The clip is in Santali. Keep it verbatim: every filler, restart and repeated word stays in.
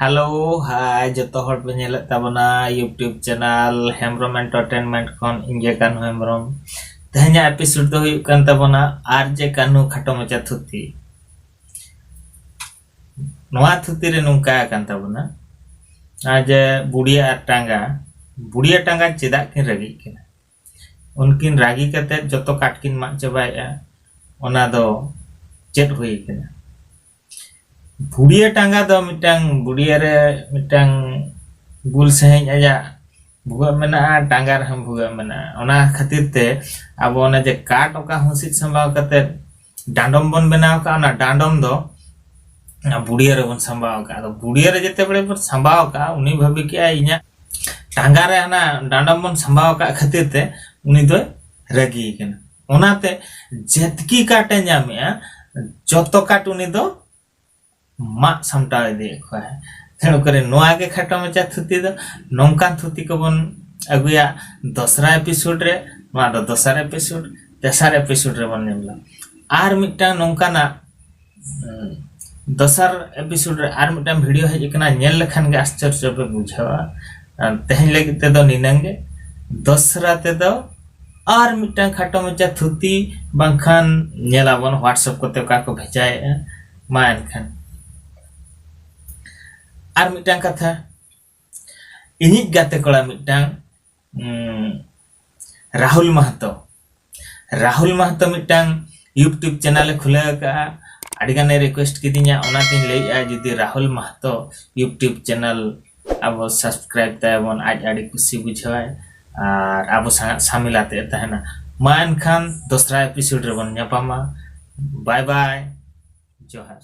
ᱦᱮᱞᱳ, ᱦᱟᱭ, ᱡᱚᱛᱚ ᱦᱚᱲ ᱯᱮ ᱧᱮᱞᱮᱫ ᱛᱟᱵᱚᱱᱟ YouTube ᱪᱮᱱᱮᱞ ᱦᱮᱢᱵᱨᱚᱢ ᱮᱱᱴᱟᱨᱴᱮᱱᱢᱮᱱᱴ ᱠᱷᱚᱱ, ᱤᱧ ᱜᱮ ᱠᱟᱹᱱᱦᱩ ᱦᱮᱢᱵᱨᱚᱢ᱾ ᱛᱮᱦᱮᱧᱟᱜ ᱮᱯᱤᱥᱳᱰ ᱫᱚ ᱦᱩᱭᱩᱜ ᱠᱟᱱ ᱛᱟᱵᱚᱱᱟ ᱟᱨ ᱡᱮ ᱠᱟᱹᱱᱦᱩ ᱠᱷᱟᱴᱚ ᱢᱟᱪᱟ ᱛᱷᱩᱛᱤ᱾ ᱱᱚᱣᱟ ᱛᱷᱩᱛᱤ ᱨᱮ ᱱᱚᱝᱠᱟ ᱟᱠᱟᱱ ᱛᱟᱵᱚᱱᱟ, ᱟᱨ ᱡᱮ ᱵᱩᱲᱤᱭᱟᱹ ᱟᱨ ᱴᱟᱸᱜᱟ, ᱵᱩᱲᱤᱭᱟᱹ ᱴᱟᱸᱜᱟ ᱪᱮᱫᱟᱜ ᱠᱤᱱ ᱨᱟᱹᱜᱤᱜ ᱠᱟᱱᱟ? ᱩᱱᱠᱤᱱ ᱨᱟᱹᱜᱤ ᱠᱟᱛᱮ ᱡᱚᱛᱚ ᱠᱟᱴ ᱠᱤᱱ ᱢᱟᱜ ᱪᱟᱵᱟᱭᱮᱫᱼᱟ, ᱚᱱᱟ ᱫᱚ ᱪᱮᱫ ᱦᱩᱭ ᱠᱟᱱᱟ? ᱵᱩᱲᱤᱭᱟᱹ ᱴᱟᱸᱜᱟ ᱫᱚ ᱢᱤᱫᱴᱟᱝ ᱵᱩᱲᱤᱭᱟᱹ ᱨᱮ ᱢᱤᱫᱴᱟᱝ ᱜᱩᱞ ᱥᱟᱺᱦᱤᱡ ᱟᱡᱟᱜ ᱵᱷᱩᱜᱟᱹᱜ ᱢᱮᱱᱟᱜᱼᱟ, ᱴᱟᱸᱜᱟ ᱨᱮᱦᱚᱸ ᱵᱷᱩᱜᱟᱹᱜ ᱢᱮᱱᱟᱜᱼᱟ᱾ ᱚᱱᱟ ᱠᱷᱟᱹᱛᱤᱨ ᱛᱮ ᱟᱵᱚ ᱚᱱᱮ ᱡᱮ ᱠᱟᱴ ᱚᱠᱟ ᱦᱩᱸᱥᱤᱫ ᱥᱟᱢᱵᱟᱣ ᱠᱟᱛᱮ ᱰᱟᱸᱰᱚᱢ ᱵᱚᱱ ᱵᱮᱱᱟᱣ ᱠᱟᱜᱼᱟ, ᱚᱱᱟ ᱰᱟᱸᱰᱚᱢ ᱫᱚ ᱚᱱᱟ ᱵᱩᱲᱤᱭᱟᱹ ᱨᱮᱵᱚᱱ ᱥᱟᱢᱵᱟᱣ ᱠᱟᱜᱼᱟ᱾ ᱟᱫᱚ ᱵᱩᱲᱤᱭᱟᱹ ᱨᱮ ᱡᱮᱛᱮ ᱵᱮᱲᱮ ᱵᱚᱱ ᱥᱟᱢᱵᱟᱣ ᱠᱟᱜᱼᱟ, ᱩᱱᱤ ᱵᱷᱟᱹᱵᱤ ᱠᱮᱜᱼᱟᱭ ᱤᱧᱟᱹᱜ ᱴᱟᱸᱜᱟ ᱨᱮ ᱦᱟᱱᱟ ᱰᱟᱸᱰᱚᱢ ᱵᱚᱱ ᱥᱟᱢᱵᱟᱣ ᱟᱠᱟᱫ ᱠᱷᱟᱹᱛᱤᱨ ᱛᱮ ᱩᱱᱤ ᱫᱚᱭ ᱨᱟᱹᱜᱤ ᱠᱟᱱᱟ᱾ ᱚᱱᱟᱛᱮ ᱡᱮᱛᱠᱤ ᱠᱟᱴ ᱮ ᱧᱟᱢᱮᱜᱼᱟ, ᱡᱚᱛᱚ ᱠᱟᱴ ᱩᱱᱤ ᱫᱚ ᱢᱟᱜ ᱥᱟᱢᱴᱟᱣ ᱤᱫᱤᱭᱮᱫ ᱠᱚᱣᱟᱭ᱾ ᱛᱮᱱᱩ ᱠᱚᱨᱮ ᱱᱚᱣᱟ ᱜᱮ ᱠᱷᱟᱴᱚ ᱢᱟᱪᱟ ᱛᱷᱩᱛᱤ ᱫᱚ᱾ ᱱᱚᱝᱠᱟᱱ ᱛᱷᱩᱛᱤ ᱠᱚᱵᱚᱱ ᱟᱹᱜᱩᱭᱟ ᱫᱚᱥᱨᱟ ᱮᱯᱤᱥᱳᱰ ᱨᱮ᱾ ᱱᱚᱣᱟ ᱫᱚ ᱫᱚᱥᱟᱨ ᱮᱯᱤᱥᱳᱰ, ᱛᱮᱥᱟᱨ ᱮᱯᱤᱥᱳᱰ ᱨᱮᱵᱚᱱ ᱧᱮᱞᱟ᱾ ᱟᱨ ᱢᱤᱫᱴᱟᱝ ᱱᱚᱝᱠᱟᱱᱟᱜ, ᱩᱸ, ᱫᱚᱥᱟᱨ ᱮᱯᱤᱥᱳᱰ ᱨᱮ ᱟᱨ ᱢᱤᱫᱴᱟᱝ ᱵᱷᱤᱰᱤᱭᱳ ᱦᱮᱡ ᱟᱠᱟᱱᱟ, ᱧᱮᱞ ᱞᱮᱠᱷᱟᱱ ᱜᱮ ᱟᱥᱪᱚᱨᱡᱚ ᱯᱮ ᱵᱩᱡᱷᱟᱹᱣᱟ᱾ ᱟᱨ ᱛᱮᱦᱮᱧ ᱞᱟᱹᱜᱤᱫ ᱛᱮᱫᱚ ᱱᱤᱱᱟᱹᱝ ᱜᱮ᱾ ᱫᱚᱥᱨᱟ ᱛᱮᱫᱚ ᱟᱨ ᱢᱤᱫᱴᱟᱝ ᱠᱷᱟᱴᱚ ᱢᱟᱪᱟ ᱛᱷᱩᱛᱤ ᱵᱟᱝᱠᱷᱟᱱ ᱧᱮᱞᱟᱵᱚᱱ WhatsApp ᱠᱚᱛᱮ ᱚᱠᱟ ᱠᱚ ᱵᱷᱮᱡᱟᱭᱮᱫᱼᱟ᱾ ᱢᱟ ᱮᱱᱠᱷᱟᱱ ᱟᱨ ᱢᱤᱫᱴᱟᱝ ᱠᱟᱛᱷᱟ, ᱤᱧᱤᱡ ᱜᱟᱛᱮ ᱠᱚᱲᱟ ᱢᱤᱫᱴᱟᱝ, ᱩᱸ, ᱨᱟᱦᱩᱞ ᱢᱟᱦᱛᱚ, ᱨᱟᱦᱩᱞ ᱢᱟᱦᱛᱚ ᱢᱤᱫᱴᱟᱝ YouTube ᱪᱮᱱᱮᱞ ᱮ ᱠᱷᱩᱞᱟᱹᱣ ᱟᱠᱟᱫᱼᱟ᱾ ᱟᱹᱰᱤ ᱜᱟᱱᱮ ᱨᱤᱠᱩᱭᱮᱥᱴ ᱠᱤᱫᱤᱧᱟ, ᱚᱱᱟᱛᱤᱧ ᱞᱟᱹᱭᱮᱫᱼᱟ, ᱡᱩᱫᱤ ᱨᱟᱦᱩᱞ ᱢᱟᱦᱛᱚ YouTube ᱪᱮᱱᱮᱞ ᱟᱵᱚ ᱥᱟᱵᱥᱠᱨᱟᱭᱤᱵ ᱛᱟᱭᱟᱵᱚᱱ, ᱟᱡ ᱟᱹᱰᱤ ᱠᱩᱥᱤ ᱵᱩᱡᱷᱟᱹᱣᱟᱭ᱾ ᱟᱨ ᱟᱵᱚ ᱥᱟᱶ ᱥᱟᱢᱤᱞ ᱟᱛᱮ ᱮ ᱛᱟᱦᱮᱱᱟ᱾ ᱢᱟ ᱮᱱᱠᱷᱟᱱ ᱫᱚᱥᱨᱟ ᱮᱯᱤᱥᱳᱰ ᱨᱮᱵᱚᱱ ᱧᱟᱯᱟᱢᱟ᱾ ᱵᱟᱭ ᱵᱟᱭ, ᱡᱚᱦᱟᱨ᱾